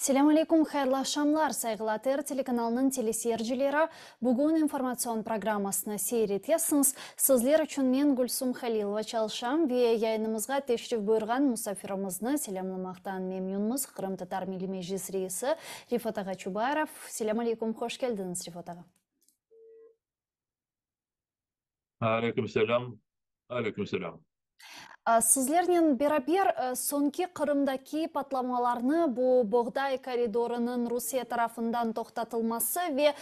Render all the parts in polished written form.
Selâm aleyküm, hayırlı aqşamlar, sayğılı ATR telekanalınıñ teleseyircileri. Bugün informatsion programmasını seyir etesiñiz. Sizler içün men, Gülsum Halilova, çalışam ve yayınımızğa teşrif buyurğan musafirimizni selâmlamaqtan memnünmiz, Qırımtatar Milliy Meclis reisi Refat ağa Çubarov. Selâm aleyküm, hoş keldiñiz, Refat ağa. Aleyküm selâm, aleyküm selâm. Sizlernen beraber soñki Qırımdaki patlamalarnı, bu boğday koridorınıñ Rusiye tarafından toqtatılması ve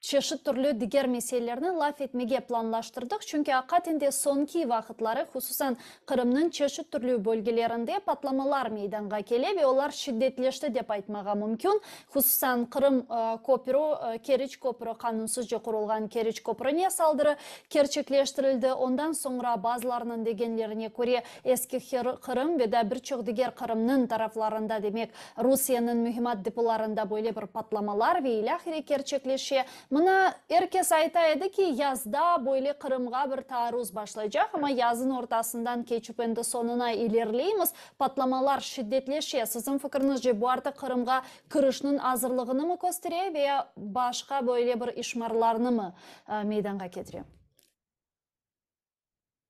çeşit türlü diger meselelerni laf etmege planlaştırdıq, çünki aqaten de soñki vaqıtları, hususan Qırımnıñ çeşit türlü bölgelerinde patlamalar meydanğa kele ve olar şiddetleşti dep aytmağa mümkün. Hususan, Qırım köprü, Keriç köprü, qanunsızca qurulğan Keriç köprüne saldırı kerçekleştirildi. Ondan soñra, bazılarınıñ degenlerine köre, Eski Qırım ve da bir çoq diger Qırımnıñ taraflarında, demek, Rusiyeniñ mühimat depolarında böyle bir patlamalar ve ilâhre kerçekleşe. Mına, er kes ayta edi ki, yazda böyle Qırımğa bir taarruz başlaycaq, amma yazın ortasından keçip endi soñuna ilerleymiz, patlamalar şiddetleşe. Siziñ fikriñizce, bu artıq Qırımğa kirişniñ azırlığınımı köstere ve ya başqa böyle bir işmarlarnımı meydanğa ketire?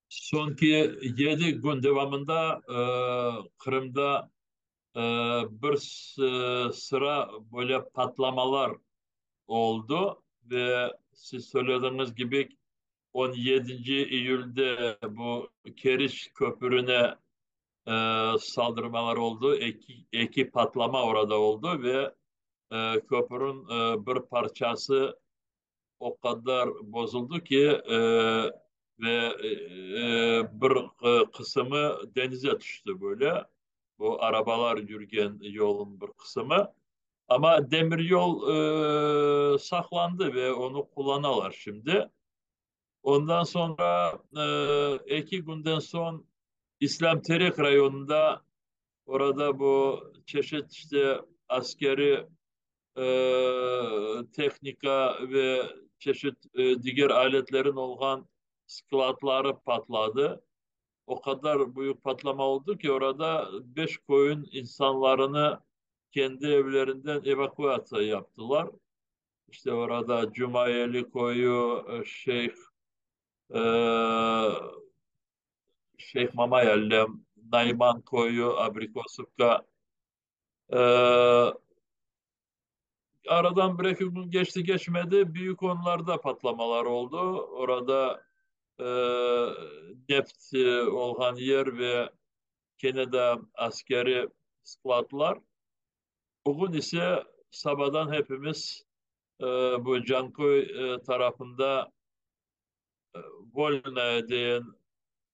Soñki yedi kün devamında Qırımda bir sıra böyle patlamalar oldı ve siz söylediñiz kibi, on yedinci iyülde bu Keriç köpürine saldırmalar oldı, eki patlama orada oldı ve köpüriñ bir parçası o qadar bozuldı ki, ve bir qısımı denize tüşti böyle, bu arabalar yürgen yolun bir qısımı. Amma demiryol saqlandı ve onı qullanalar şimdi. Ondan soñra eki künden soñ İslâm Terek rayonında orada bu çeşit işte askeri tehnika ve çeşit diger aletlerin olğan skladları patladı. O qadar büyük patlama oldı ki, orada beş köyün insanlarını kendi evlerinden evakuatsiya yaptılar. İşte orada Cumaeli köyü, Şeyh Şeyh Mamay Allem, Nayman köyü, Abrikosovka. Aradan bir-eki kün keçti-keçmedi, Büyük Onlarda patlamalar oldı. Orada neft olğan yer ve kene de askeri skladlar. Bugün ise sabadan hepimiz bu Canköy tarafında Volnaya degen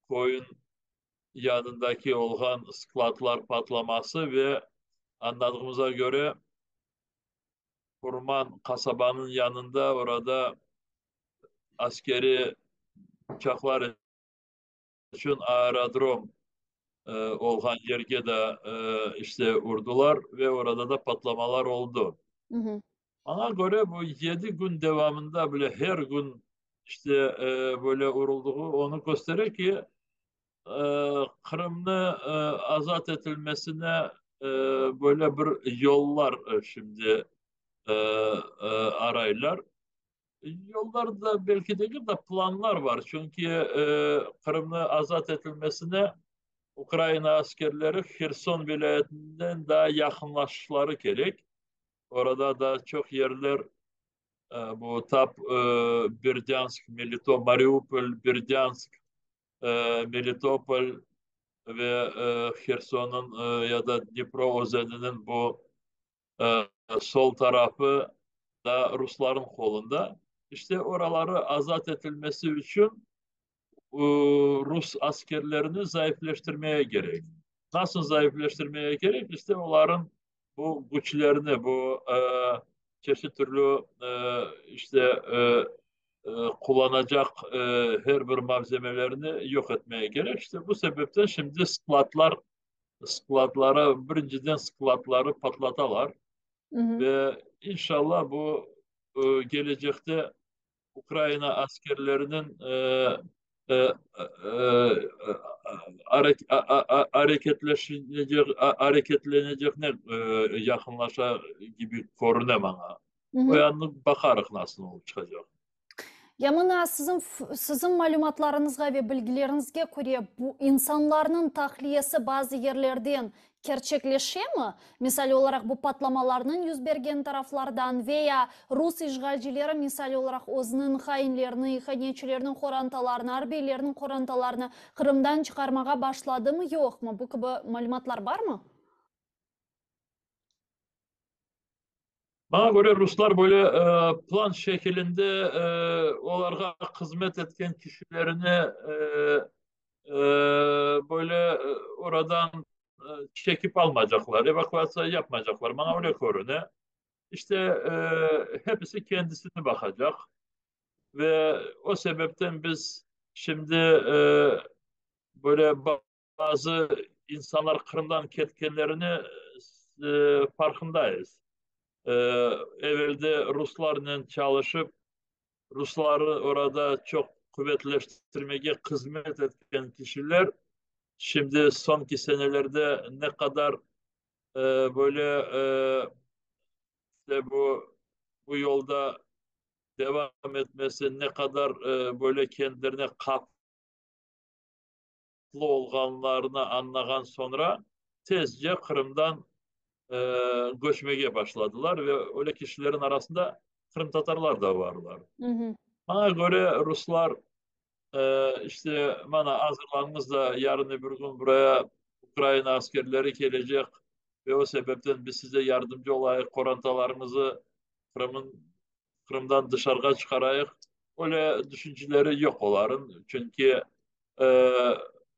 köyün yanındaki olğan skladlar patlaması ve, añladığımıza köre, Qurman qasabanıñ yanında orada askeriy uçaqlar içün aerodrom olğan yerge de işte urdılar ve orada da patlamalar oldı. Maña köre, bu yedi kün devamında bile her kün işte böyle uruldığı onı köstere ki, Qırımnı azat etilmesine böyle bir yollar şimdi araylar. Yollar da belki degil de, planlar var, çünki Qırımnı azat etilmesine Ukraina askerleri Herson vilâyetinden daa yaqınlaşışları kerek. Orada da çoq yerler, bu tap Berdânsk, Mariupol, Berdânsk, Melitopol ve Hersonnıñ ya da Dnipro özeniniñ bu sol tarafı da ruslarnıñ qolunda. İşte, oraları azat etilmesi içün rus askerlerini zayıfleştirmege kerek. Nasıl zayıfleştirmege kerek? İşte, olarnıñ bu küçlerini, bu çeşit türlü, işte, qullanacaq her bir malzemelerini yoq etmege kerek. İşte, bu sebepten şimdi skladlar, skladları, birinciden skladları patlatalar ve inşallah bu kelecekte Ukraina askerleriniñ. Areketleşecek, areketlenecekne yaqınlaşa kibi körüne maña. O yanını baqarıq nasıl olıp çıqacaq. Ya mına siziñ siziñ malümatlarıñızğa ve bilgileriñizge köre bu insanlarnıñ tahliyesi bazı yerlerden Kerçekleşemi? Misal olaraq, bu patlamalarnıñ yüz bergen taraflardan ve ya rus işğalcileri, misal olaraq, özüniñ hainlerini, ihanetçilerniñ qorantalarını, arbiylerniñ qorantalarını Qırımdan çıqarmağa başladımı, yoqmı? Bu kibi malümatlar barmı? Maña köre, ruslar böyle plan şekilinde olarğa hızmet etken kişilerini böyle oradan çekip almaycaqlar, evakuatsiya yapmaycaqlar, maña öyle körüne. İşte, hepisi kendisini baqacaq ve o sebepten biz şimdi böyle Bazı insanlar Qırımdan ketkenlerini farqındayız. Evelde ruslarnen çalışıp, rusları orada çoq quvetleştirmege hızmet etken kişiler, şimdi soñki senelerde ne qadar böyle işte bu bu yolda devam etmesi, ne qadar böyle kendilerine qaplı olğanlarını añlağan soñra, tezce Qırımdan köçmege başladılar ve öyle kişilerin arasında qırımtatarlar da barlar. Maña köre, ruslar, işte, mana, azırlanıñız da, yarın öbür kün buraya Ukraina askerleri kelecek ve o sebepten biz size yardımcı olayıq, qorantalarıñızı Qırımın Qırımdan dışarığa çıqarayıq, öyle düşünceleri yoq olarıñ, çünki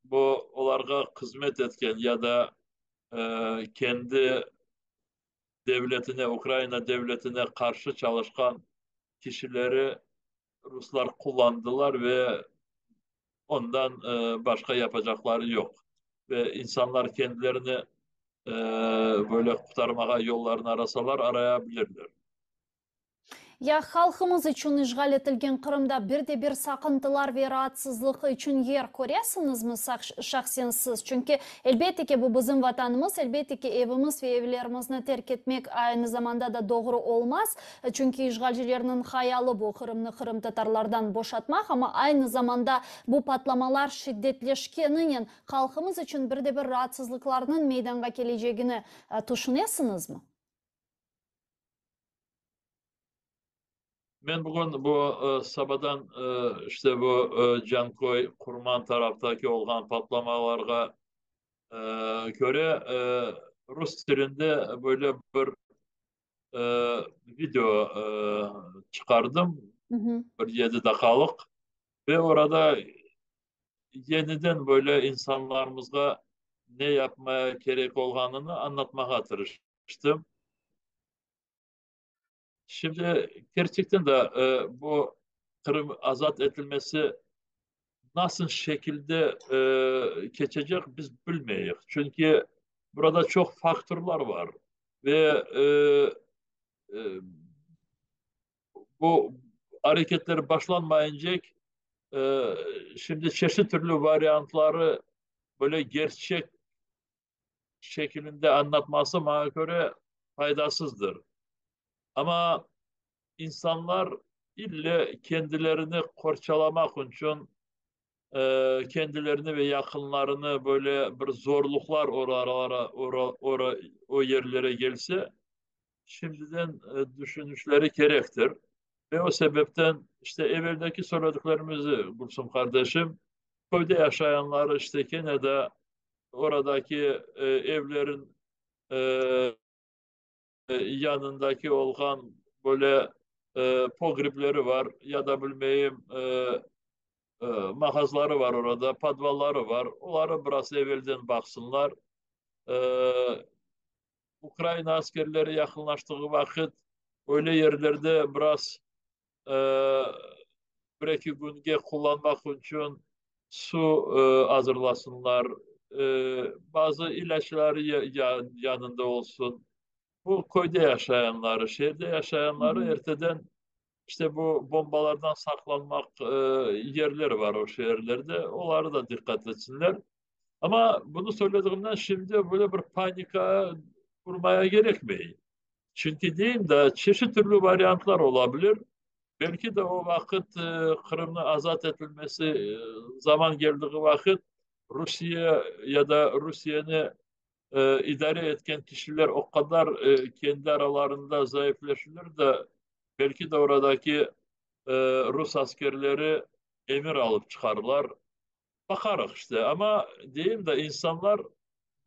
bu olarğa hızmet etken ya da kendi devletine, Ukraina devletine qarşı çalışqan kişileri ruslar qullandılar ve ondan başqa yapacaqları yoq. Ve insanlar kendilerini böyle qurtarmağa yollarını arasalar, araya bilirler. Ya halqımız içün işğal etilgen Qırımda bir de bir saqıntılar ve raatsızlıq içün yer köresiñizmi şahsen siz? Çünki, elbette ki, bu bizim Vatanımız, elbette ki, evimiz ve evlerimizni terk etmek aynı zamanda da doğru olmaz, çünki işğalcilerniñ hayalı bu, Qırımnı qırımtatarlardan boşatmaq, amma aynı zamanda bu patlamalar şiddetleşkeninen halqımız içün bir de bir raatsızlıqlarnıñ meydanğa kelecegini tüşünesiñizmi? Men bugün bu sabadan işte bu Canköy, Qurman taraftaki olğan patlamalarğa köre rus tilinde böyle bir video çıqardım, bir yedi daqqalıq, ve orada yeniden böyle insanlarımızğa ne yapmaya kerek olğanını añlatmağa tırıştım. Şimdi kerçekten de bu Qırım azat etilmesi nasıl şekilde keçecek biz bilmeyik. Çünki burada çoq faktorlar bar ve bu areketler başlanmayıncek şimdi çeşit türlü variantları böyle gerçek şekilinde añlatması, maña köre, faydasızdır. Amma insanlar ille kendilerini qorçalamaq içün, kendilerini ve yaqınlarını böyle bir zorluqlar o yerlere kelse, şimdiden düşünüşleri kerektir. Ve o sebepten, işte, eveldeki söylediklerimizi, Gülsüm qardeşim, köyde yaşayanları, işte, kene de oradaki evlerin yanındaki olğan böyle pogribleri var, ya da bilmeyim, mağazları var orada, podvalları var, oları biraz evelden baqsınlar. Ukraina askerleri yaqınlaştığı vaqıt öyle yerlerde biraz bir-eki künge qullanmaq içün suv azırlasınlar, bazı ilâcları yanında olsun. Bu köyde yaşayanları, şeerde yaşayanları erteden. İşte bu bombalardan saqlanmaq yerler var o şeerlerde, oları da diqqat etsinler. Amma bunı söylediğimden şimdi böyle bir panika qurmaya gerekmey. Çünki deyim da, çeşit türlü variantlar ola bilir. Belki de o vaqıt Qırımnıñ azat etilmesi zaman geldiği vaqıt Rusiye ya da Rusiyeni idare etken kişiler o qadar kendi aralarında zayıfleşilir de, belki de oradaki rus askerleri emir alıp çıqarlar. Baqarıq işte. Amma deyim da, insanlar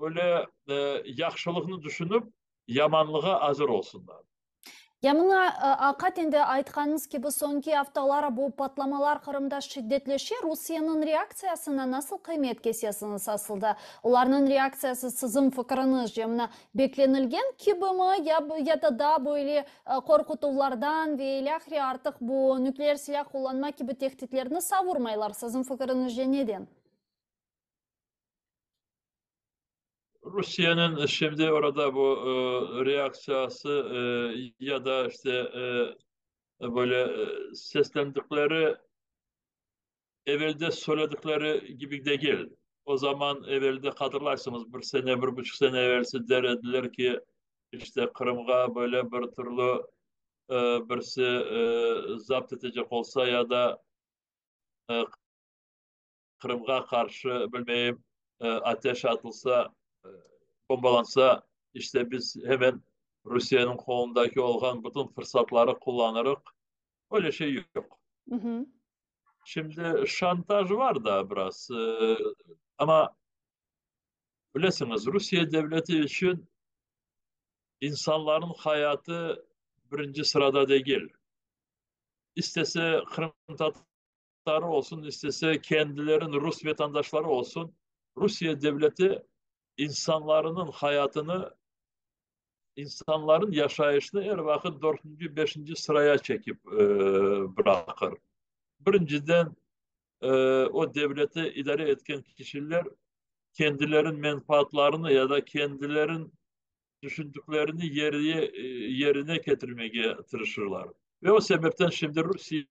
böyle yahşılıqnı düşünip, yamanlığa azır olsunlar. Ya mına, aqiqaten de aytqanıñız kibi, soñki aftaları bu patlamalar Qırımda şiddetleşe. Rusiyeniñ reaktsiyasına nasıl qıymet kesesiñiz asılda? Olarnıñ reaktsiyası siziñ fikiriñizce, mına, beklenilgen kibimi ya, ya da daa böyle qorqutuvlardan ve ilâhre artıq bu nükleer silâ qullanma kibi tehditlerni savurmaylar, siziñ fikiriñizce neden? Rusiyeniñ şimdi orada bu reaktsiyası ya da işte böyle seslendikleri evelde söyledikleri kibi degil. O zaman evelde hatırlaysıñız, bir sene, bir buçuq sene evelsi der ediler ki, işte Qırımğa böyle bir türlü birisi zapt etecek olsa ya da Qırımğa qarşı, bilmeyim, ateş atılsa, bombalansa, işte biz hemen Rusiyeniñ qolundaki olğan bütün fırsatları qullanırıq. Öyle şey yoq. Şimdi şantaj var da biraz, amma bilesiñiz, Rusiye devleti içün insanların hayatı birinci sırada degil. İstese qırımtatar Tatarı olsun, istese kendilerin rus vetandaşları olsun, Rusiye devleti insanlarınıñ hayatını, insanların yaşayışını er vaqıt dörtünci, beşinci sıraya çekip bıraqır. Birinciden, o devleti idare etken kişiler kendilerin menfaatlarını ya da kendilerin düşündüklerini yerine ketirmege tırışırlar. Ve o sebepten şimdi Rusiye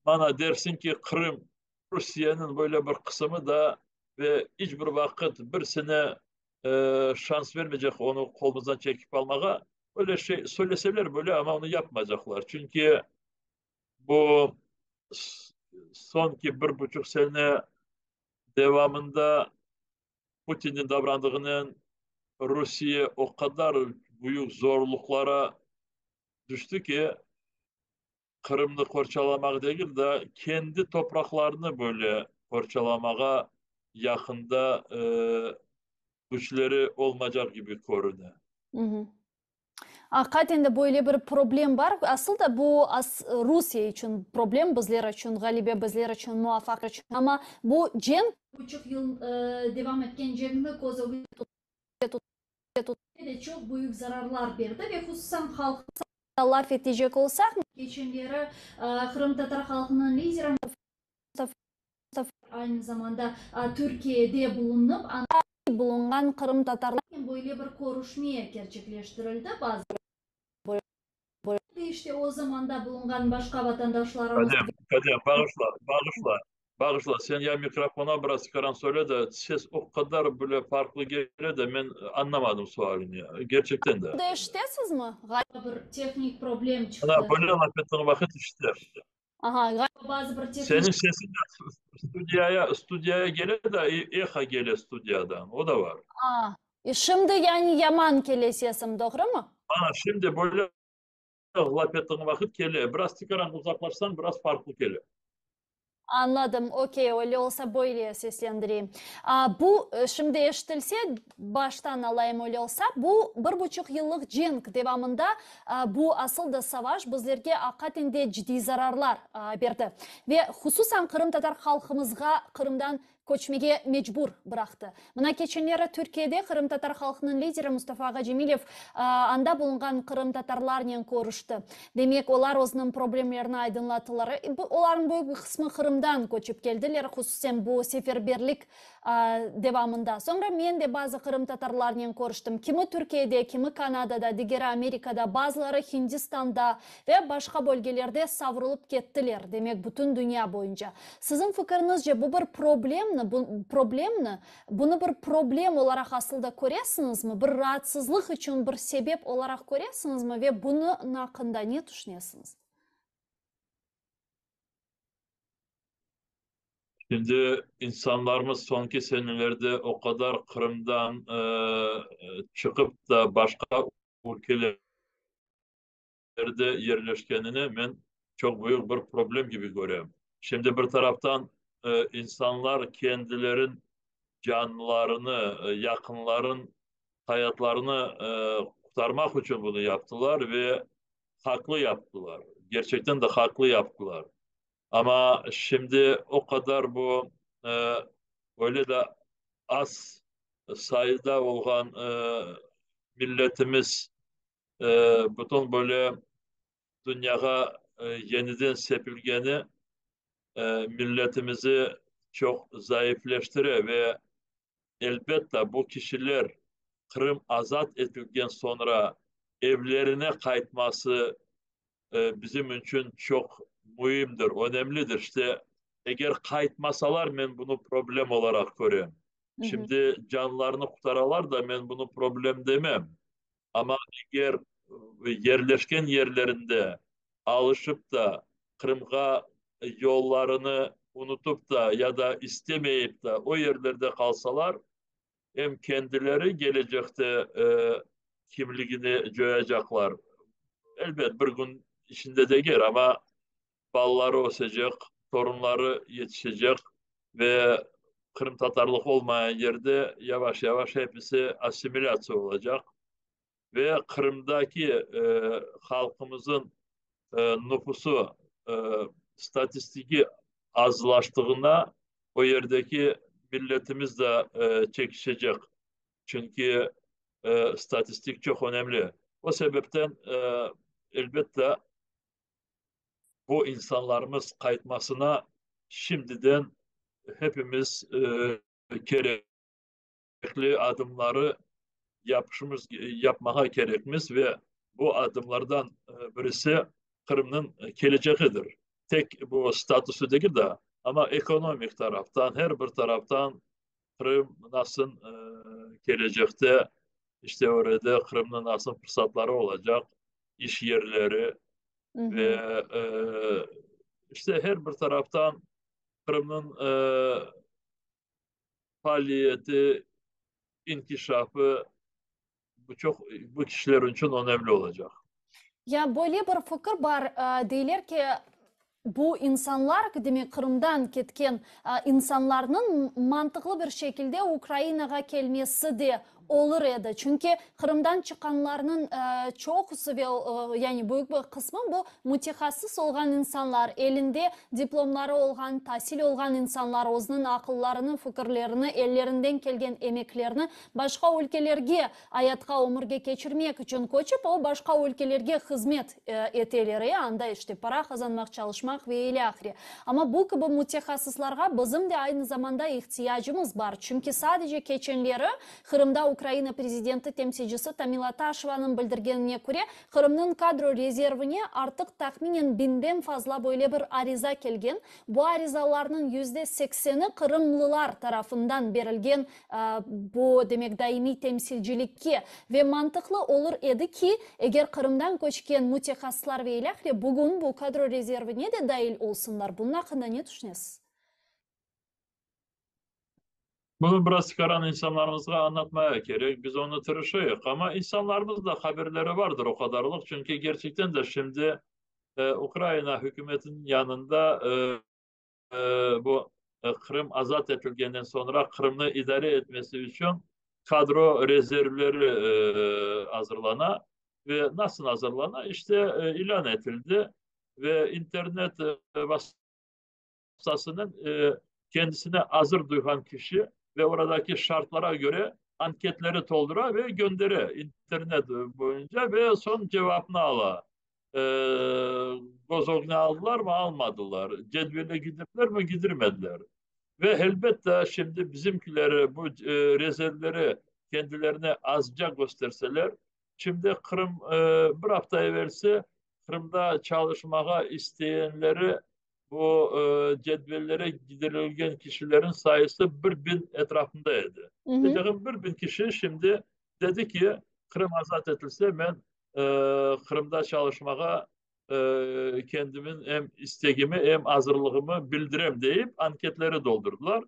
Mana dersiñ ki, Qırım Rusiyeniñ böyle bir qısımı da ve iç bir vaqıt bir sene şans vermeycek onı qolumızdan çekip almağa. Öyle şey söyleseler böyle, amma onı yapmaycaqlar. Çünki bu soñki bir buçuq sene devamında Putinniñ davrandığınen Rusiye o qadar büyük zorluqlara tüşti ki, Qırımnı qorçalamaq degil de, kendi topraqlarını böyle qorçalamağa yaqında küçleri olmaycaq kibi körüne. Aqiqaten de böyle bir problem bar. Asıl da bu Rusiye içün problem, bizler içün ğalebe, bizler içün muvafaqiyet. Amma bu cenk, buçuq yıl devam etken cenkni köz ögünde tutıp, de çoq büyük zararlar berdi ve hususan halqımızğa laf etecek olsaq, keçenleri qırımtatar halqınıñ lideri Mustafa aynı zamanda Türkiyede bulunıp, anda bulunğan qırımtatarlarnen böyle bir körüşme kerçekleştirildi, bazı işte o zamanda bulunğan başqa vatandaşlarımız. Qadem, Qadem, bağışla, bağışla. Bağışla, sen ya mikrofona biraz çıqaran söyle de, ses o qadar böyle farqlı kele de, men añlamadım sualini, gerçekten de. Şimdi eşitesizmi? Ğaliba bir tehnik problem çıqtı. Ana, böyle laf ettiğin vaqıt eşitem. Aha, ğaliba bazı bir tehnik. Seniñ sesiñ de studiyaya, studiyaya kele de, eho kele studiyadan, o da bar. A, şimdi yani yaman kele sesim, doğrumı? Ana, şimdi böyle laf ettiğin vaqıt kele, biraz tikaran uzaqlaşsañ, biraz farqlı kele. Añladım, okey, öyle olsa böyle seslendireyim. Bu, şimdi eşitilse, baştan alayım öyle olsa, bu bir buçuq yıllıq cenk devamında bu asıl da savaş bizlerge aqiqaten de ciddiy zararlar berdi. Ve hususan qırımtatar halqımızğa Qırımdan. Köçmege mecbur bıraqtı. Mına keçenleri Türkiyede qırımtatar halqınıñ lideri Mustafa Cemilev anda bulunğan qırımtatarlarnen körüşti. Demek, olar özüniñ problemlerini aydınlattılar. Olarnıñ büyük bir qısmı Qırımdan köçip keldiler, hususen bu seferberlik devamında. Soñra men de bazı qırımtatarlarnen körüştim, kimi Türkiyede, kimi Kanadada, digeri Amerikada, bazıları Hindistanda ve başqa bölgelerde savrulıp kettiler, demek, bütün dünya boyunca. Siziñ fikiriñizce, bu bir problemni, bu problemni, bunı bir problem olaraq asıl da köresiñizmi, bir raatsızlıq içün bir sebep olaraq köresiñizmi ve bunıñ aqqında ne tüşünesiñiz? Şimdi insanlarımız soñki senelerde o qadar Qırımdan çıqıp da başqa ülkelerde yerleşkenini men çoq büyük bir problem kibi körem. Şimdi bir taraftan insanlar kendilerin canlarını, yaqınların hayatlarını qurtarmaq içün bunı yaptılar ve haqlı yaptılar, gerçekten de haqlı yaptılar. Amma şimdi o qadar bu öyle de az sayıda olğan milletimiz bütün böyle dünyağa yeniden sepilgeni milletimizi çoq zayıfleştire ve elbette bu kişiler Qırım azat etilgen soñra evlerine qaytması bizim içün çoq müimdir, önemlidir. İşte, eger qaytmasalar, men bunı problem olaraq körem. Şimdi canlarını qurtaralar da, men bunı problem demem. Amma eger yerleşken yerlerinde alışıp da, Qırımğa yollarını unutıp da ya da istemeyip da o yerlerde qalsalar, em kendileri gelecekte kimligini coyacaqlar, elbet, bir kün içinde degil, amma balaları ösecek, torunları yetişecek ve qırımtatarlıq olmayan yerde yavaş-yavaş hepisi assimilâtsiya olacaq ve Qırımdaki halqımızın nüfusı, statistiki azlaştığına o yerdeki milletimiz de çekişecek, çünki statistik çoq önemli. O sebepten, elbette, bu insanlarımız qaytmasına şimdiden hepimiz kerekli adımları yapışımız, yapmağa kerekmiz ve bu adımlardan birisi Qırımnıñ kelecegidir. Tek bu statusı degil de, amma ekonomik taraftan, her bir taraftan Qırım nasıl kelecekte, işte orada Qırımnıñ nasıl fırsatları olacaq, iş yerleri ve işte her bir taraftan Qırımnıñ faaliyeti, inkişafı bu çoq bu kişiler içün önemli olacaq. Ya böyle bir fikir bar, deyler ki, bu insanlar, demek Qırımdan ketken insanlarnıñ mantıqlı bir şekilde Ukrainağa kelmesi de olur edi. Çünki Qırımdan çıqqanlarnıñ çoqusı ve yani büyük bir qısmı bu mütehassıs olğan insanlar, elinde diplomları olğan, tasil olğan insanlar, özüniñ aqıllarını, fikirlerini, ellerinden kelgen emeklerini başqa ülkelerge ayatqa, ömürge keçirmek içün köçip, o başqa ülkelerge hızmet eteler, e, anda işte para qazanmaq, çalışmaq ve ilâhre. Amma bu kibi mütehassıslarğa bizim de aynı zamanda ihtiyacımız bar, çünki sadece keçenleri Qırımda Ukraina prezidenti temsilcisi Tamila Taşevanıñ bildirgenine köre, Qırımnıñ kadro rezervine artıq tahminen biñden fazla böyle bir ariza kelgen. Bu arizalarnıñ %80-i qırımlılar tarafından berilgen, bu, demek, daimiy temsilcilikke. Ve mantıqlı olur edi ki, eger Qırımdan köçken mütehassıslar ve ilâhre bugün bu kadro rezervine de dail olsunlar. Bunıñ aqqında ne tüşünesiz? Bunı biraz tikaran insanlarımızğa añlatmaya kerek, biz onı tırışayıq, amma insanlarımız da haberleri vardır o qadarlıq, çünki gerçekten de şimdi Ukraina hükümetiniñ yanında bu Qırım azat etilgenden soñra Qırımnı idare etmesi içün kadro rezervleri azırlana ve nasıl azırlana, işte ilân etildi ve internet vastasınen. Kendisini azır duyğan kişi ve oradaki şartlara göre anketleri toldura ve göndere internet boyunca ve soñ cevapnı ala. Göz ögüne aldılarmı, almadılar, cedvele gidirdilermi, gidirmediler. Ve elbette şimdi bizimkileri bu rezervleri kendilerine azca gösterseler, şimdi Qırım bir afta evelsi Qırımda çalışmağa isteyenleri bu cedvellere gidirilgen kişilerin sayısı 1000 etrafında edi. Dediğim 1000 kişi şimdi dedi ki, Qırım azat etilse, men Qırımda çalışmağa kendimin em istegimi, em azırlığımı bildirem deyip anketleri doldurdılar.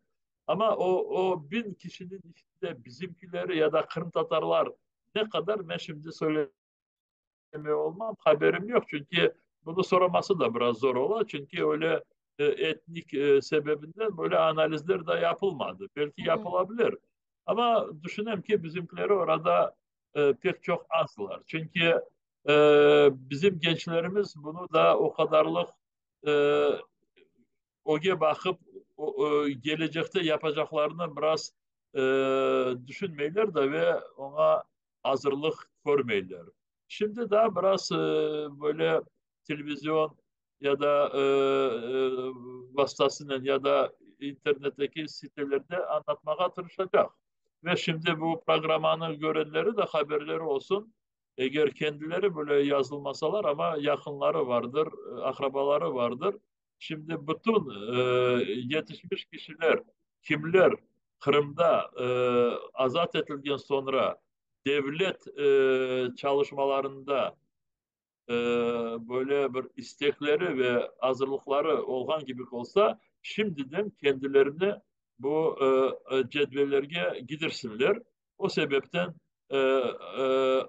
Amma o, o 1000 kişiniñ içinde bizimkileri ya da qırımtatarlar ne qadar, men şimdi söylemey olmam, haberim yoq, çünki bunı soraması da biraz zor ola, çünki öyle etnik sebebinden böyle analizler da yapılmadı. Belki yapılabilir. Amma düşünem ki, bizimkileri orada pek çoq azlar. Çünki bizim gençlerimiz bunı da o qadarlıq öge baqıp, gelecekte yapacaqlarını biraz düşünmeyler de ve oña azırlıq körmeyler. Şimdi daa biraz böyle televizion ya da vastasınen ya da internetteki sitelerde añlatmağa tırışacaq. Ve şimdi bu programmanı körenleri de haberleri olsun, eger kendileri böyle yazılmasalar, amma yaqınları vardır, aqrabaları vardır. Şimdi bütün yetişmiş kişiler, kimler Qırımda azat etilgen soñra devlet çalışmalarında böyle bir istekleri ve azırlıqları olğan kibi olsa, şimdiden kendilerini bu cedvellerge gidirsinler. O sebepten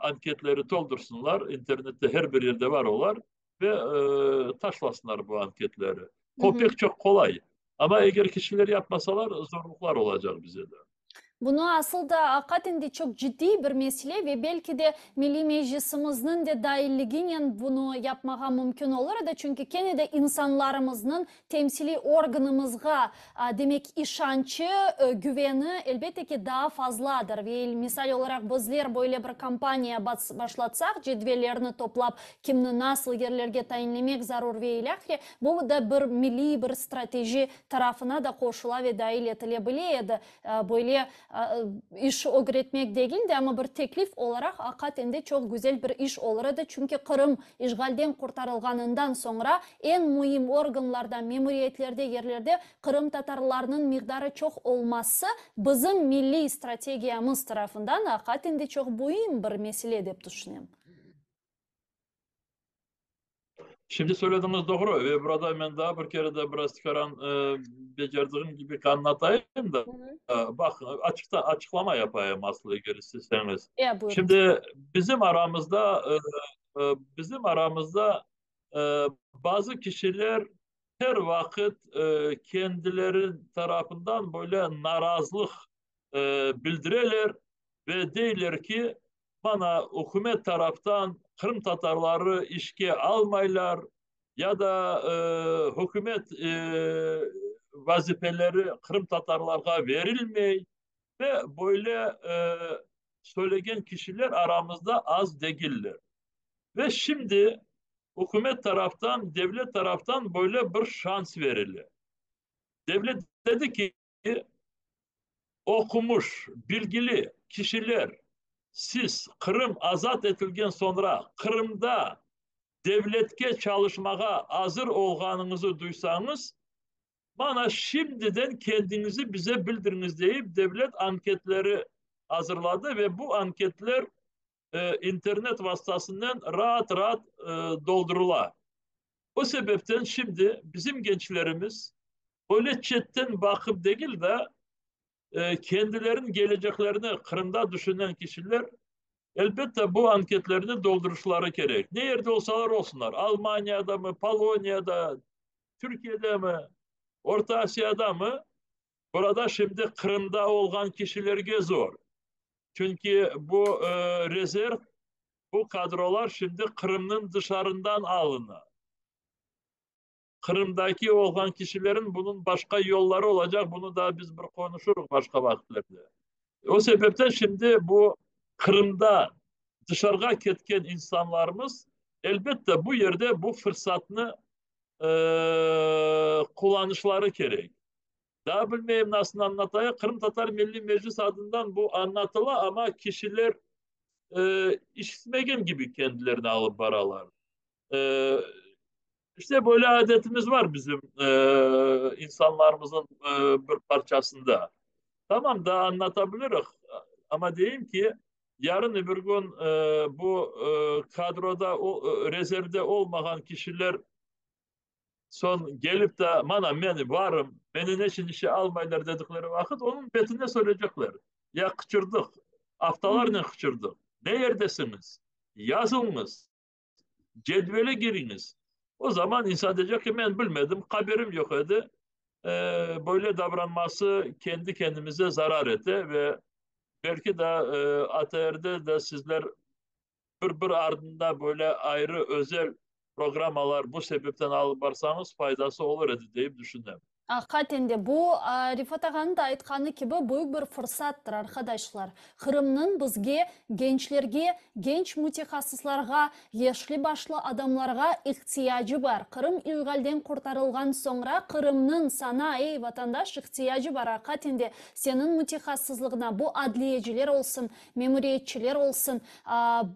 anketleri toldursınlar, internette her bir yerde var olar, ve taşlasınlar bu anketleri. O pek çoq qolay. Amma eger kişiler yapmasalar, zorluqlar olacaq bize de. Bunı asıl da aqaten de çoq ciddiy bir mesele ve belki de Milliy Meclisimizniñ de dailliginen bunı yapmağa mümkün olur edi, çünki kene de insanlarımıznıñ temsiliy organımızğa, demek, işançı, güveni, elbette ki, daa fazladır. Ve, misal olaraq, bizler böyle bir kampaniya başlatsaq, cedvellerni toplap, kimni nasıl yerlerge tayinlemek zarur ve ilâhre, bu da bir milliy bir strateji tarafına da qoşula ve dail etile bile edi. Böyle iş ögretmek degil de, amma bir teklif olaraq aqaten de çoq güzel bir iş olur edi, çünki Qırım işğalden qurtarılğanından soñra eñ müim organlarda, memuriyetlerde, yerlerde qırımtatarlarnıñ miqdarı çoq olması bizim milliy strategiyamız tarafından aqaten de çoq müim bir mesele dep tüşünem. Şimdi söylediğiniz doğru ve burada men daa bir kere de biraz tikaran becerdiğim kibi añlatayım da, baq, açıqta açıqlama yapayım aslı eger isteseñiz. Şimdi bizim aramızda bizim aramızda bazı kişiler her vaqıt kendileri tarafından böyle narazılıq bildireler ve deyler ki, Mana, ükümet taraftan qırımtatarları işke almaylar ya da hükümet vazifeleri qırımtatarlarğa verilmey ve böyle söylegen kişiler aramızda az degiller. Ve şimdi ükümet taraftan, devlet taraftan böyle bir şans verile. Devlet dedi ki, Oqumış, bilgili kişiler, siz Qırım azat etilgen soñra Qırımda devletke çalışmağa azır olğanıñızı duysañız, mana şimdiden kendiñizi bize bildiriñiz deyip devlet anketleri azırladı ve bu anketler internet vastasınen raat-raat doldurıla. O sebepten şimdi bizim gençlerimiz öyle çetten baqıp degil de, kendileriniñ geleceklerini Qırımda düşünen kişiler, elbette, bu anketlerni doldurışları kerek. Ne yerde olsalar olsunlar, Almaniyadamı, Poloniyada, Türkiyedemi, Orta Asiyadamı, burada şimdi Qırımda olğan kişilerge zor. Çünki bu rezerv, bu kadrolar şimdi Qırımnıñ dışarından alına. Qırımdaki olğan kişilerin bunıñ başqa yolları olacaq, bunı da biz bir qonuşurıq başqa vaqıtlerde. O sebepten şimdi bu Qırımda dışarığa ketken insanlarımız, elbette, bu yerde bu fırsatnı qullanışları kerek. Daa bilmeyim nasıl añlatayıq, Qırımtatar Milliy Meclis adından bu añlatıla, amma kişiler işitmegen kibi kendilerini alıp baralar. İşte böyle adetimiz var bizim insanlarımızın bir parçasında. Tamam, daa añlata biliriq, amma deyim ki, yarın öbür kün bu kadroda, rezervde olmağan kişiler soñ kelip de, mana men varım, meni neçün işe almaylar dedikleri vaqıt, onıñ betine söyleycekler. Ya qıçırdıq, aftalarnen qıçırdıq, ne yerdesiñiz, yazıñız, cedvele kiriñiz. O zaman insan deycek ki, men bilmedim, haberim yoq edi. Böyle davranması kendi kendimize zarar ete ve belki de ATRde de sizler bir-bir ardında böyle ayrı özel programmalar bu sebepten alıp barsañız, faydası olur edi, deyip düşünem. Aqiqaten de, bu, Refat ağanıñ da aytqanı kibi, büyük bir fırsattır, arqadaşlar. Qırımnıñ bizge, gençlerge, genç mütehassıslarğa, yaşlı-başlı adamlarğa ihtiyacı bar. Qırım işğalden qurtarılğan soñra Qırımnıñ saña, ey, vatandaş, ihtiyacı bar. Aqiqaten de, seniñ mütehassıslığına, bu adliyeciler olsun, memuriyetçiler olsun,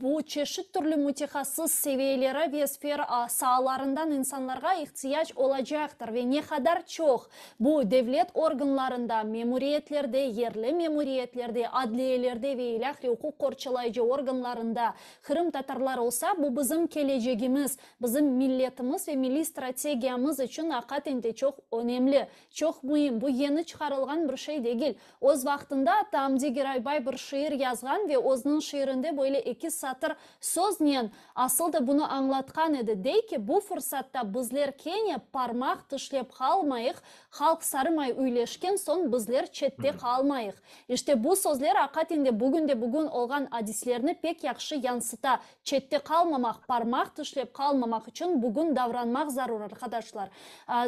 bu çeşit türlü mütehassıs seviyeleri ve sfer saalarından insanlarğa ihtiyac olacaqtır ve ne qadar çoq bu devlet organlarında, memuriyetlerde, yerli memuriyetlerde, adliyelerde ve ilâhre uquq qorçalayıcı organlarında qırımtatarlar olsa, bu bizim kelecegimiz, bizim milletimiz ve milliy strategiyamız içün aqiqaten de çoq önemli, çoq müim. Bu yeñi çıqarılğan bir şey degil. Öz vaqtında atta Amdi Giraybay bir şiir yazğan ve özüniñ şiirinde böyle eki satır söznen asıl da bunı añlatqan edi, dey ki, bu fırsatta bizler kene parmaq tişlep qalmayıq, halq sarımay üyleşken soñ bizler çette qalmayıq. İşte bu sözler aqaten de bugünde-bugün olğan adislerni pek yahşı yansıta, Çette qalmamaq, parmaq tişlep qalmamaq içün bugün davranmaq zarur, arqadaşlar.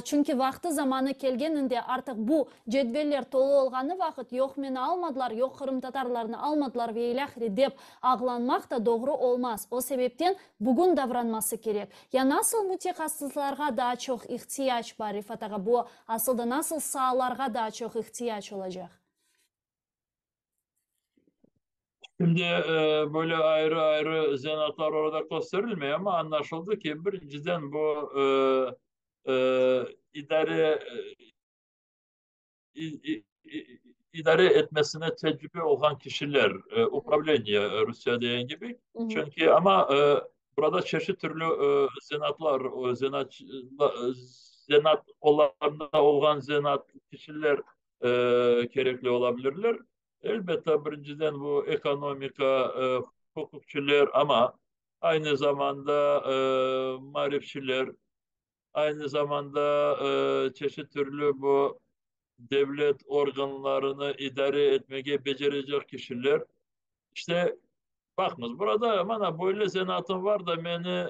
Çünki vaqtı-zamanı kelgeninde artıq bu cedveller tolu olğanı vaqıt, yoq meni almadılar, yoq qırımtatarlarnı almadılar ve ilâhre dep ağlanmaq da doğru olmaz. O sebepten bugün davranması kerek. Ya nasıl mütehassıslarğa daa çoq ihtiyac bar, Refat ağa, bu asıl da nasıl saalarğa daa çoq ihtiyac olacaq? Şimdi böyle ayrı-ayrı zenaatlar orada kösterilmey, amma añlaşıldı ki, birinciden bu idare idare etmesine tecrübe olğan kişiler, upravleniye rusça degen kibi, çünki amma burada çeşit türlü zenaatlar, zenaat zenaat qollarında olğan zenaat kişiler kerekli olabilirler. Elbette, birinciden bu ekonomika, huquqçiler, amma aynı zamanda maarifçiler, aynı zamanda çeşit türlü bu devlet organlarını idare etmege becerecek kişiler. İşte, baqıñız, burada mana böyle zenaatım var da, meni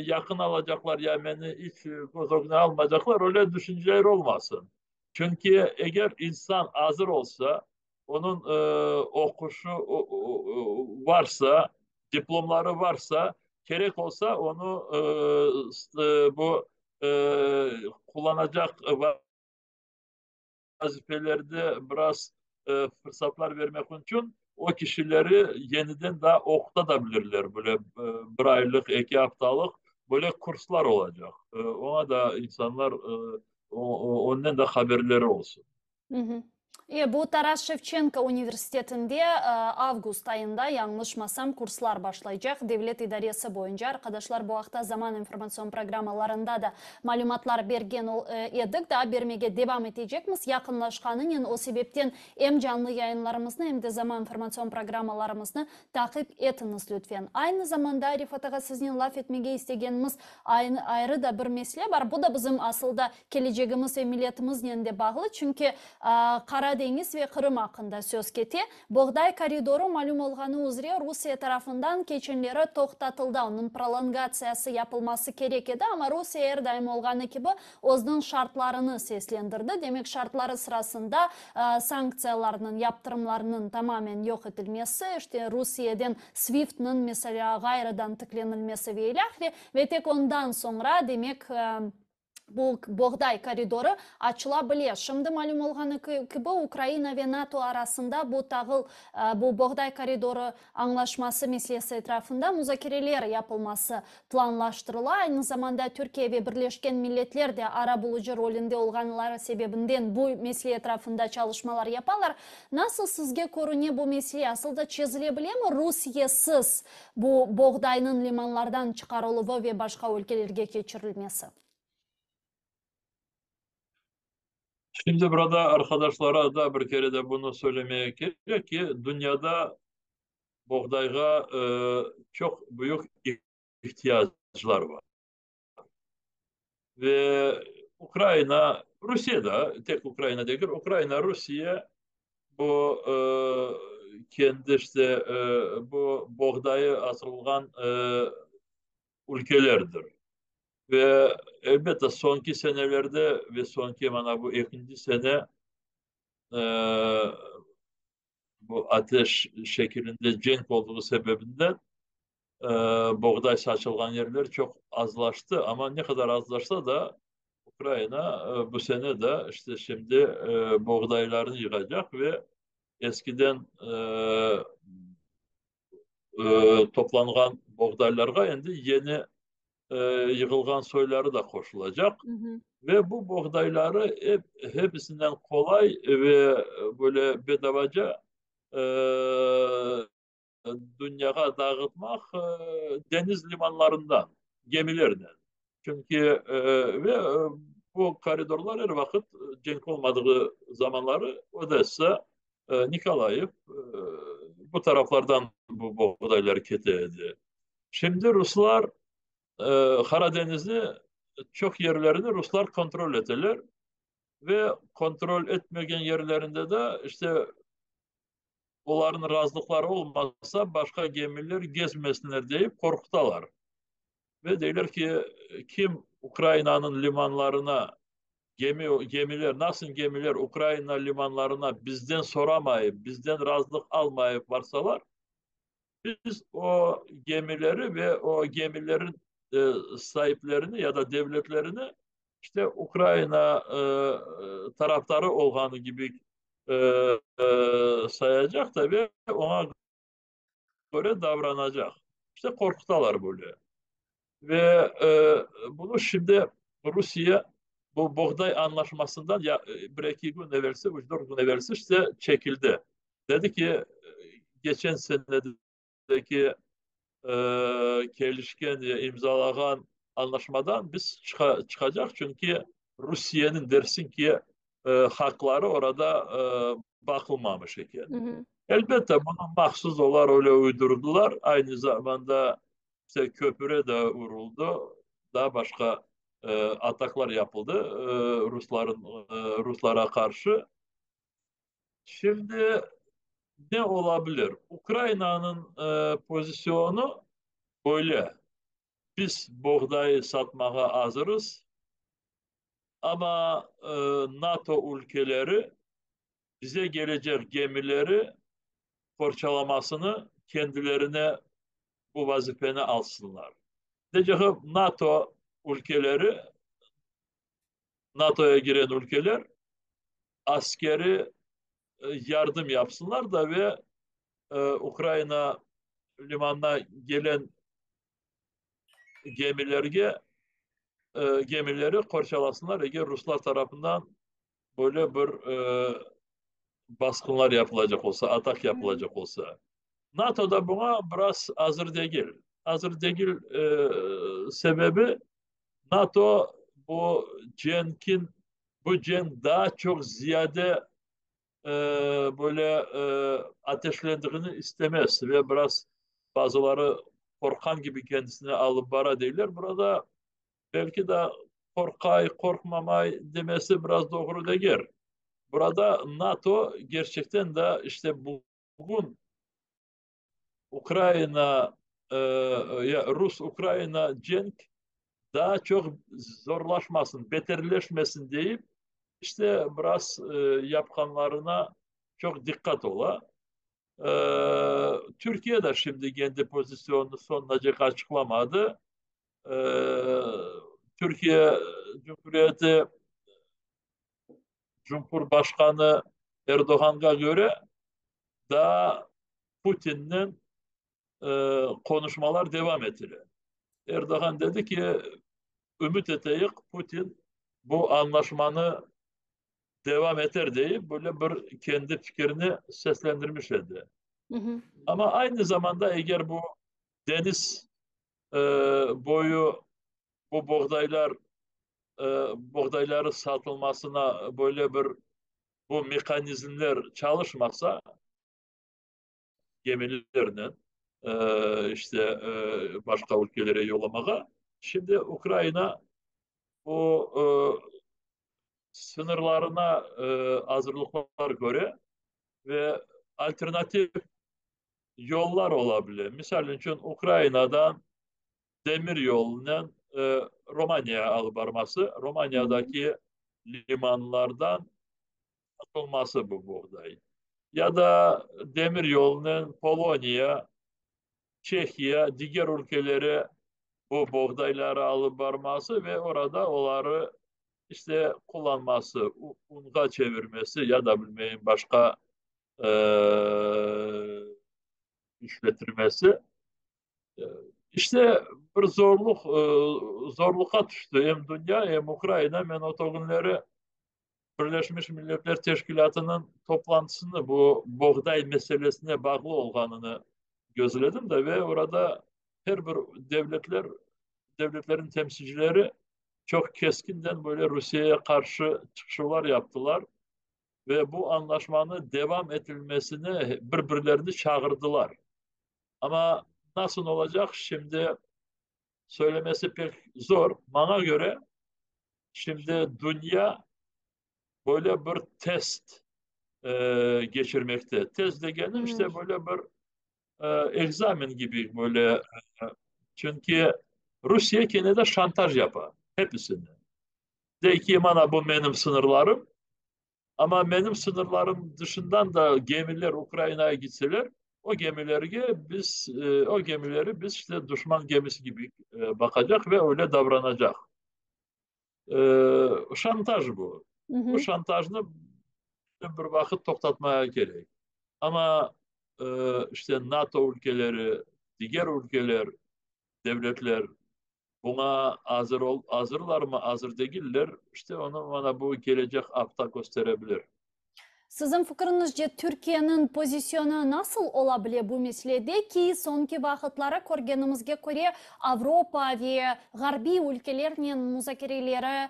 yaqın alacaqlar ya meni iç köz ögüne almaycaqlar, öyle düşünceler olmasın. Çünki eger insan azır olsa, onıñ oquşı varsa, diplomları varsa, kerek olsa, onı bu qullanacaq vazifelerde biraz fırsatlar vermek içün o kişileri yeniden daa oquta da bilirler, böyle bir aylıq, eki aftalıq böyle kurslar olacaq. Oña da insanlar onnen de haberleri olsun. E, bu Taras Şevçenko universitetinde avgust ayında, yañlışmasam, kurslar başlaycaq, devlet idaresi boyunca. Arqadaşlar, bu aqta Zaman informatsion programmalarında da malümatlar bergen edik, daa bermege devam etecekmiz yaqınlaşqanınen. O sebepten em canlı yayınlarımıznı, em de Zaman informatsion programmalarımıznı taqip etiñiz, lütfen. Aynı zamanda, Refat ağa, siznen laf etmege istegenimiz ayrı da bir mesele bar. Bu da bizim asıl da kelecegimiz ve milletimiznen de bağlı, çünki Qara. Qara deñiz ve Qırım aqqında söz kete. Boğday koridorı, malüm olğanı üzre, Rusiye tarafından keçenleri toqtatıldı, onıñ prolongatsiyası yapılması kerek edi, amma Rusiye er daim olğanı kibi özüniñ şartlarını seslendirdi. Demek, şartları sırasında sanktsiyalarnıñ, yaptırımlarnıñ tamamen yoq etilmesi, işte, Rusiyeden SWIFT-niñ, meselâ, ğayrıdan tiklenilmesi ve ilâhre, ve tek ondan soñra, demek, Bu boğday koridorı açıla bile. Şimdi malüm olğanı kibi, Ukraina ve NATO arasında bu tağıl, bu boğday koridorı añlaşması meselesi etrafında muzakereler yapılması planlaştırıla. Aynı zamanda Türkiye ve Birleşken Milletler de arabulucı rolünde olğanları sebebinden bu mesele etrafında çalışmalar yapalar. Nasıl sizge körüne bu mesele asıl da çezile bilemi Rusiyesiz bu boğdaynıñ limanlardan çıqarıluvı ve başqa ülkelerge keçirilmesi? Şimdi burada arqadaşlara da bir kere de bunı söylemeye kerek ki, dünyada boğdayğa çoq büyük ihtiyaclar bar. Ve Ukraina, Rusiye da, tek Ukraina degil, Ukraina, Rusiye bu kendi işte bu boğdayı asırılğan ülkelerdir. Ve elbette soñki senelerde ve soñki mana bu ekinci sene bu ateş şekilinde cenk olduğu sebebinden boğday saçılğan yerler çoq azlaştı. Amma ne qadar azlaşsa da, Ukraina bu sene de işte şimdi boğdaylarını yığacaq ve eskiden toplanğan boğdaylarğa endi yeni yığılğan soyları da qoşulacaq. Ve bu boğdayları ep, hepisinden qolay ve böyle bedavaca dünyağa dağıtmaq deñiz limanlarından, gemilernen. Çünki ve bu koridorlar er vaqıt cenk olmadığı zamanları Odessa, Nikolayev bu taraflardan bu boğdaylar kete edi. Şimdi ruslar Qara deñizni çoq yerlerini ruslar kontrol eteler ve kontrol etmegen yerlerinde de işte olarnıñ razılıqları olmasa başqa gemiler gezmesinler deyip qorqutalar. Ve deyler ki, kim Ukrainanıñ limanlarına gemi, gemiler, nasıl gemiler Ukraina limanlarına bizden soramayıp, bizden razılıq almayıp barsalar, biz o gemileri ve o gemilerin saiplerini ya da devletlerini işte Ukraina tarafdarı olğanı kibi sayacaq da ve oña köre davranacaq. İşte qorqutalar böyle. Ve bunı şimdi Rusiye bu boğday añlaşmasından ya bir-eki kün evelsi, üç-dört kün evelsi işte çekildi. Dedi ki, keçen senedeki kelişken ve imzalağan añlaşmadan biz çıqacaq, çünki Rusiyeniñ dersiñ ki, haqları orada baqılmamış eken. Elbette, bunı mahsus olar öyle uydurdılar. Aynı zamanda işte köpüre de uruldı, daa başqa ataklar yapıldı rusların ruslara qarşı. Şimdi ne ola bilir? Ukrainanıñ pozisyonı böyle, biz boğday satmağa azırız, amma NATO ülkeleri bize kelecek gemileri qorçalamasını kendilerine bu vazifeni alsınlar. Deycegim, NATO ülkeleri, NATOya giren ülkeler askeri yardım yapsınlar da ve Ukraina limanına gelen gemilerge gemileri qorçalasınlar, eger ruslar tarafından böyle bir basqınlar yapılacaq olsa, atak yapılacaq olsa. NATO da buña biraz azır degil. Azır degil sebebi, NATO bu cenkin, bu cenk daa çoq ziyade böyle ateşlendiğini istemez ve biraz bazıları qorqqan kibi kendisini alıp bara deyler. Burada belki de qorqay, qorqmamay demesi biraz doğru degil. Burada NATO gerçekten de işte bugün Ukrayna, Rus-Ukrayna cenk daha çok zorlaşmasın, beterleşmesin deyip, işte biraz yapqanlarına çoq diqqat ola. Türkiye de şimdi kendi pozisyonunu sonunacek açıqlamadı. Türkiye Cumhuriyeti Cumhurbaşqanı Erdoğanğa göre daa Putinnen qonuşmalar devam etile. Erdoğan dedi ki, ümüt eteyik, Putin bu añlaşmanı devam eter deyip, böyle bir kendi fikirini seslendirmiş edi. Amma aynı zamanda eger bu deñiz boyu bu boğdaylar boğdayları satılmasına böyle bir bu mehanizmler çalışmasa, gemilernen işte başqa ülkelere yollamağa, şimdi Ukraina bu sıñırlarına azırlıqlar köre ve alternativ yollar ola bile. Misal içün, Ukrainadan demir yolunen Romaniyağa alıp barması, Romaniyadaki limanlardan satılması bu boğday. Ya da demir yolunen Poloniya, Çehiya, diger ülkelere bu boğdayları alıp barması ve orada oları işte qullanması, unğa çevirmesi ya da bilmeyim başqa işletilmesi. İşte bir zorluq, zorluqqa tüşti em dünya, em Ukraina. Men o künleri Birleşmiş Milletler Teşkilâtınıñ toplantısını bu boğday meselesine bağlı olğanını gözledim de ve orada her bir devletler, devletlerin temsilcileri çoq keskinden böyle Rusiyeye qarşı çıqışlar yaptılar ve bu añlaşmanı devam etilmesine bir-birlerini çağırdılar. Amma nasıl olacaq, şimdi söylemesi pek zor. Maña köre, şimdi dünya böyle bir test keçirmekte. Test degenim, işte böyle bir ekzamen kibi böyle, çünki Rusiye kene de şantaj yapa episini. Dey ki, mana bu menim sıñırlarım, amma menim sıñırlarım dışından da gemiler Ukrainaya gitseler, o gemilerge biz, o gemileri biz işte duşman gemisi kibi baqacaq ve öyle davranacaq. Şantaj bu. Bu şantajnı bir vaqıt toqtatmağa kerek. Amma işte NATO ülkeleri, diger ülkeler, devletler buña azır azırlarmı, azır degiller, işte onı mana bu kelecek afta köstere bilir. Siziñ fikriñizce, Türkiyeniñ pozisyonı nasıl ola bile bu meselede ki, soñki vaqıtları körgenimizge köre, Avropa ve ğarbiy ülkelernen muzakereleri,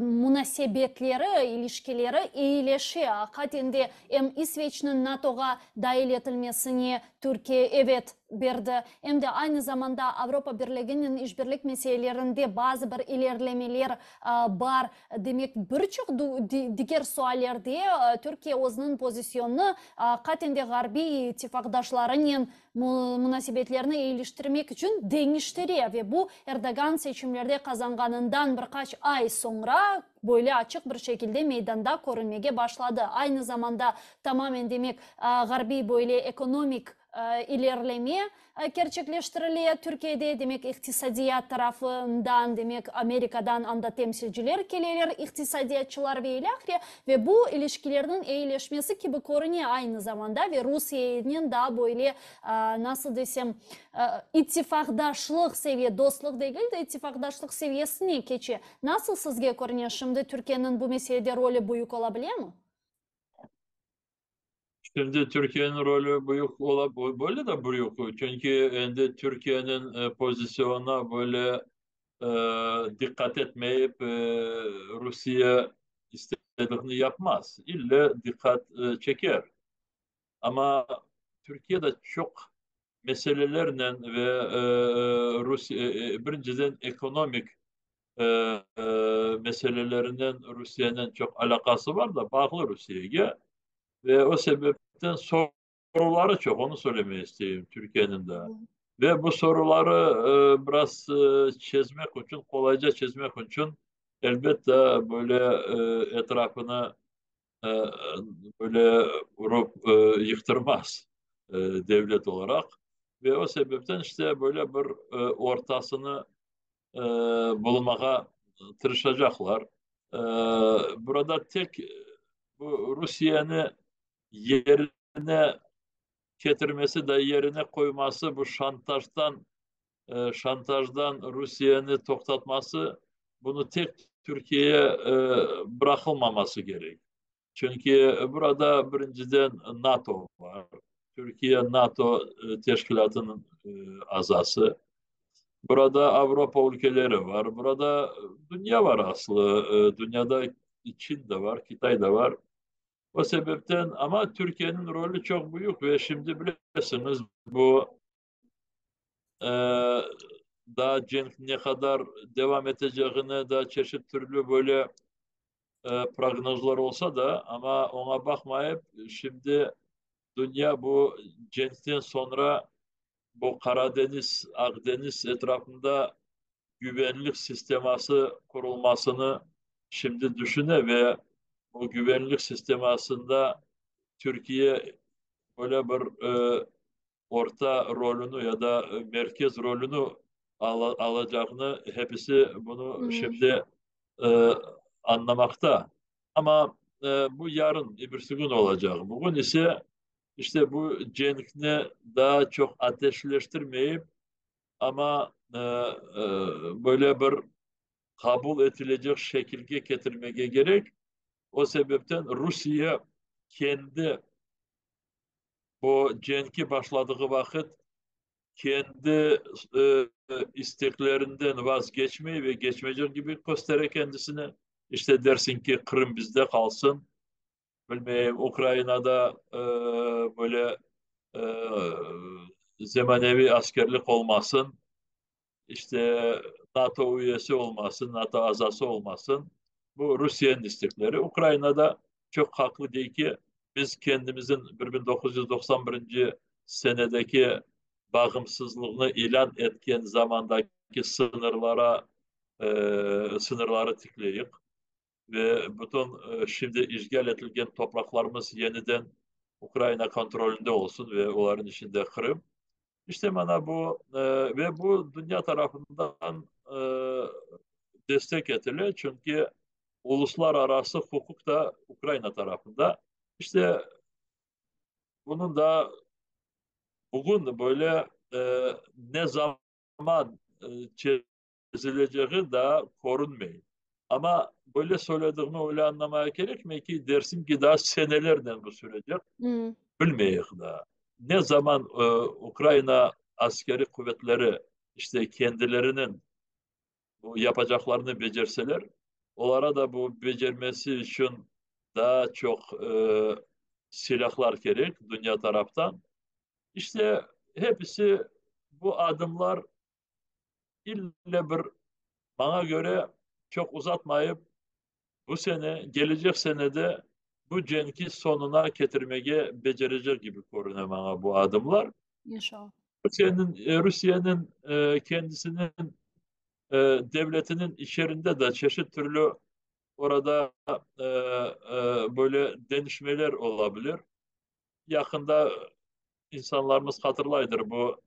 munasebetleri, ilişkileri eyileşe, aqiqaten de em İsveçniñ NATOğa dail etilmesine Türkiye evet berdi, em de aynı zamanda Avropa Birliginen işbirlik meselelerinde bazı bir ilerlemeler bar. Demek, bir çoq diger suallerde Türkiye özüniñ pozisyonını aqiqaten de ğarbiy ittifaqdaşlarınen munasebetlerini eyiliştirmek içün deñiştire ve bu Erdoğan seçimlerde qazanğanından bir qaç ay soñra böyle açıq bir şekilde meydanda körünmege başladı. Aynı zamanda tamamen demek ğarbiy böyle ekonomik ilerleme kerçekleştirile Türkiyede, demek, iqtisadiyat tarafından, demek, Amerikadan anda temsilciler keleler, iqtisadiyatçılar ve ilâhre, ve bu ilişkilerniñ eyileşmesi kibi körüne aynı zamanda ve Rusiyenen daa böyle, nasıl desem, ittifaqdaşlıq seviye, dostluq degil de, ittifaqdaşlıq seviyesine keçe. Nasıl sizge körüne, şimdi Türkiyeniñ bu meselede rolü büyük ola bilemi? Şimdi Türkiyeniñ rolü büyük ola, böyle de büyük, çünki endi Türkiyeniñ pozisyonına böyle diqqat etmeyip Rusiye istediğini yapmaz, ille diqqat çeker. Amma Türkiye de çoq meselelernen ve Rusiye, birinciden ekonomik. meselelerinen Rusiyenen çoq alâqası bar da, bağlı Rusiyege ve o sebepten soruları çoq, onı söylemege isteyim, Türkiyeniñ de. Ve bu soruları biraz çezmek içün, qolayca çezmek içün, elbette, böyle etrafını böyle urıp yıqtırmaz devlet olaraq. Ve o sebepten işte böyle bir ortasını bulmağa tırışacaqlar. Burada tek bu Rusiyeni yerine ketirmesi da yerine qoyması, bu şantajdan şantajdan Rusiyeni toqtatması, bunı tek Türkiyeye bıraqılmaması kerek. Çünki burada birinciden NATO bar. Türkiye NATO teşkilâtınıñ azası. Burada Avropa ülkeleri var. Burada dünya var aslı. Dünyada Çin de var, Kitay da var. O sebepten, amma Türkiyeniñ rolü çoq büyük ve şimdi bilesiñiz, bu daa cenk ne qadar devam etecegini da çeşit türlü böyle prognozlar olsa da, amma oña baqmayıp, şimdi dünya bu cenkten soñra bu Qara deñiz, Aq deñiz etrafında güvenlik sisteması qurulmasını şimdi tüşüne ve bu güvenlik sistemasında Türkiye böyle bir orta rolüni ya da merkez rolüni alacağını hepisi bunı şimdi añlamaqta. Amma bu yarın, ebirsi kün olacaq. Bugün ise işte bu cenkni daa çoq ateşleştirmeyip, amma böyle bir qabul etilecek şekilge ketirmege kerek. O sebepten Rusiye kendi bu cenki başladığı vaqıt kendi isteklerinden vazgeçmey ve geçmeycek kibi köstere kendisini. İşte dersiñ ki, Qırım bizde qalsın, bilmeyim, Ukrainada böyle zemaneviy askerlik olmasın, işte NATO üyesi olmasın, NATO azası olmasın. Bu Rusiyeniñ istekleri. Ukraina da çoq haqlı dey ki, biz kendimizniñ 1991 senedeki bağımsızlığını ilân etken zamandaki sıñırlara sıñırları tikleyik ve bütün şimdi işğal etilgen topraqlarımız yeniden Ukraina kontrolünde olsun ve olarnıñ içinde Qırım. İşte mana bu ve bu dünya tarafından destek etile, çünki uluslararası huquq da Ukraina tarafında. İşte bunıñ da bugün böyle ne zaman çezilecegi daa körünmey. Amma böyle söylediğimi öyle añlamaya kerekmey ki, dersiñ ki, daa senelernen bu sürecek, bilmeyik daa. Ne zaman Ukraina askeriy quvetleri işte kendileriniñ bu yapacaqlarını becerseler, olara da bu becermesi içün daa çoq silâhlar kerek dünya taraftan. İşte hepisi bu adımlar ille bir, maña köre, çoq uzatmayıp, bu sene, gelecek senede bu cenki soñuna ketirmege becerecek kibi körüne maña bu adımlar. İnşallah. Rusiyeniñ, Rusiyeniñ kendisiniñ devletiniñ içerinde de çeşit türlü orada böyle deñişmeler olabilir. Yaqında insanlarımız hatırlaydır bu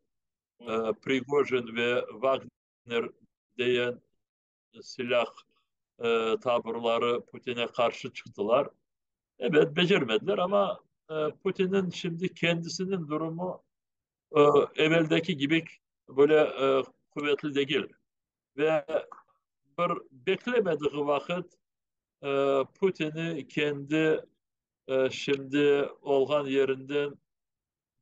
Prigojin ve Vagner deyen silâh taburları Putin'e qarşı çıqtılar. Ebet, becermediler, amma Putin'in şimdi kendisiniñ durumu eveldeki kibi böyle quvetli degil. Ve bir beklemediği vaqıt Putin'i kendi şimdi olğan yerinden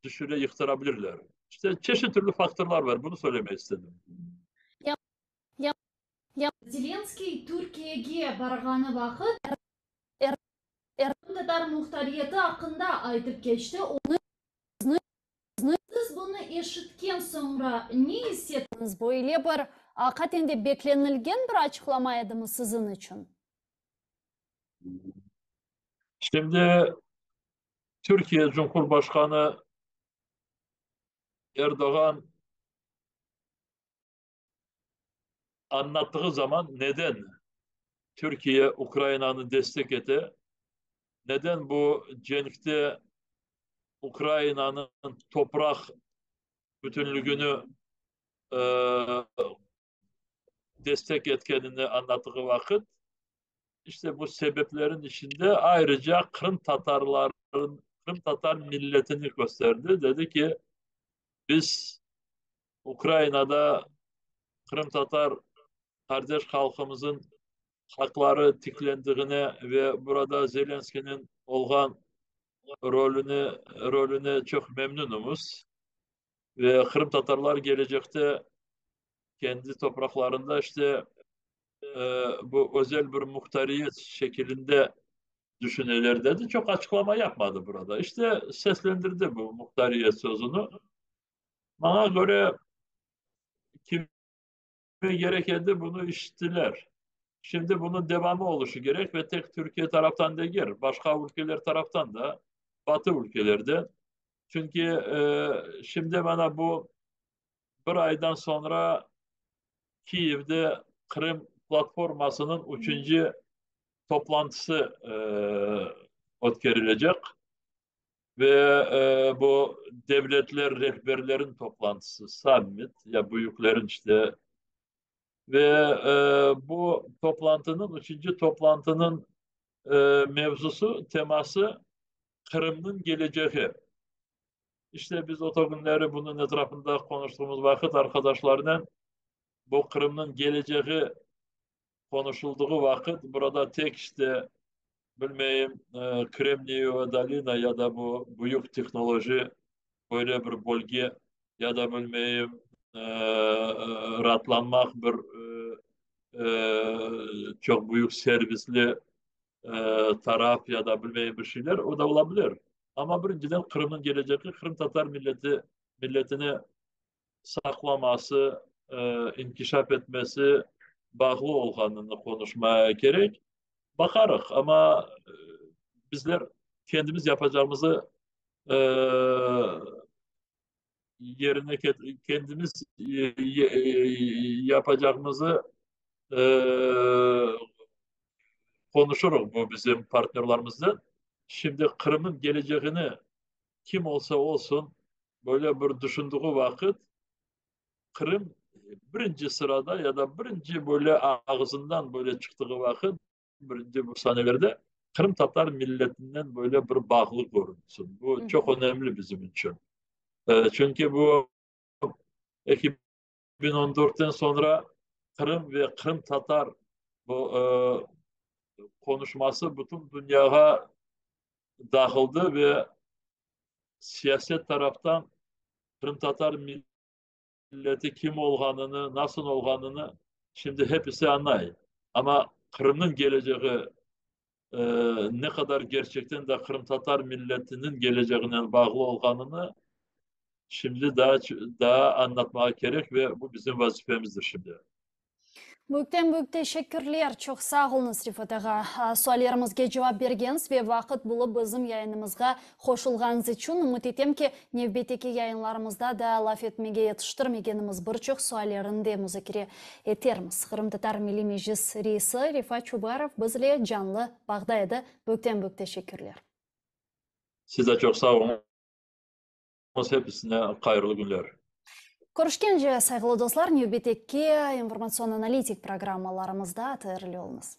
düşüre yıqtırabilirler. İşte çeşit türlü faktorlar var, bunı söylemek istedim. Zelenskiy Türkiyege barğanı vaqıt qırımtatar muhtariyeti aqqında aytıp keçti, onı Siz bunı eşitken soñra ne is ettiñiz? Böyle bir. Aqiqaten de beklenilgen bir açıqlama edimi siziñ içün? Şimdi Türkiye Cumhurbaşqanı Erdoğan anlattığı zaman neden Türkiye Ukrainanı destek ete, neden bu cenkte Ukrainanıñ topraq bütünlügini destek etkenini anlattığı vaqıt, işte bu sebeplerin içinde ayrıca Qırım tatarların, Qırım tatar milletini kösterdi. Dedi ki, biz Ukrainada qırımtatar qardeş halqımızın haqları tiklendiğine ve burada Zelenskiyniñ olğan rolüni, rolüne çoq memnünimiz ve qırımtatarlar gelecekte kendi topraqlarında işte bu özel bir muhtariyet şekilinde düşüneler dedi. Çoq açıqlama yapmadı burada. İşte seslendirdi bu muhtariyet sözüni. Maña köre, kime gerek edi, bunı işittiler. Şimdi bunıñ devamı oluşı gerek ve tek Türkiye taraftan degil, başqa ülkeler taraftan da, Batı ülkelerden. Çünki şimdi mana bu bir aydan soñra Kiyevde Qırım platformasınıñ üçünci toplantısı ötkerilecek. Ve bu devletler rehberlerin toplantısı, sammit, ya büyüklerin işte. Ve bu toplantınıñ, üçünci toplantınıñ mevzusı, teması Qırımnıñ geleceği. İşte biz o künleri bunıñ etrafında qonuştığımız vaqıt arqadaşlarnen bu Qırımnıñ geleceği qonuşuldığı vaqıt burada tek işte bilmeyim Kremniyeva dolina ya da bu büyük tehnoloji böyle bir bölge ya da bilmeyim raatlanmaq bir çoq büyük servisli taraf ya da bilmeyim bir şeyler, o da olabilir. Amma birinciden Qırımnıñ gelecegi qırımtatar milleti milletini saqlaması, inkişaf etmesi bağlı olğanını qonuşmaya kerek. Baqarıq, amma bizler kendimiz yapacağımızı yerine kendimiz yapacağımızı qonuşurıq bu bizim partnörlarımıznen. Şimdi Qırımnıñ geleceğini kim olsa olsun böyle bir düşündüğü vaqıt Qırım birinci sırada ya da birinci böyle ağızından böyle çıqtığı vaqıt birinci bu sanelerde qırımtatar milletinden böyle bir bağlı körünsün. Bu çoq önemli bizim içün. Çünki bu 2014-ten soñra Qırım ve qırımtatar bu qonuşması bütün dünyağa dağıldı ve siyaset taraftan qırımtatar milleti kim olğanını, nasıl olğanını şimdi hepisi añlay. Amma Qırımnıñ geleceği ne qadar gerçekten de qırımtatar milletiniñ geleceğinen bağlı olğanını şimdi daa daa añlatmağa kerek ve bu bizim vazifemizdir şimdi. Büyükten büyük teşekkürler, çoq sağ oluñız, Rifat ağa, suallerimizge cevap bergeniz ve vaqıt bulıp bizim yayınımızğa qoşulğanıñız içün. Ümüt etem ki, nevbetteki yayınlarımızda da laf etmege yetiştirmegenimiz bir çoq suallerni de muzakere etermiz. Qırımtatar Milliy Meclis reisi Refat Çubarov bizle canlı bağda edi. Büyükten büyük teşekkürler. Siz de çoq sağ oluñız. Hepisine hayırlı günler. Körüşkence, sayğılı dostlar, nevbetteki informatsion-analitik programmalarımızda ATRli oluñız.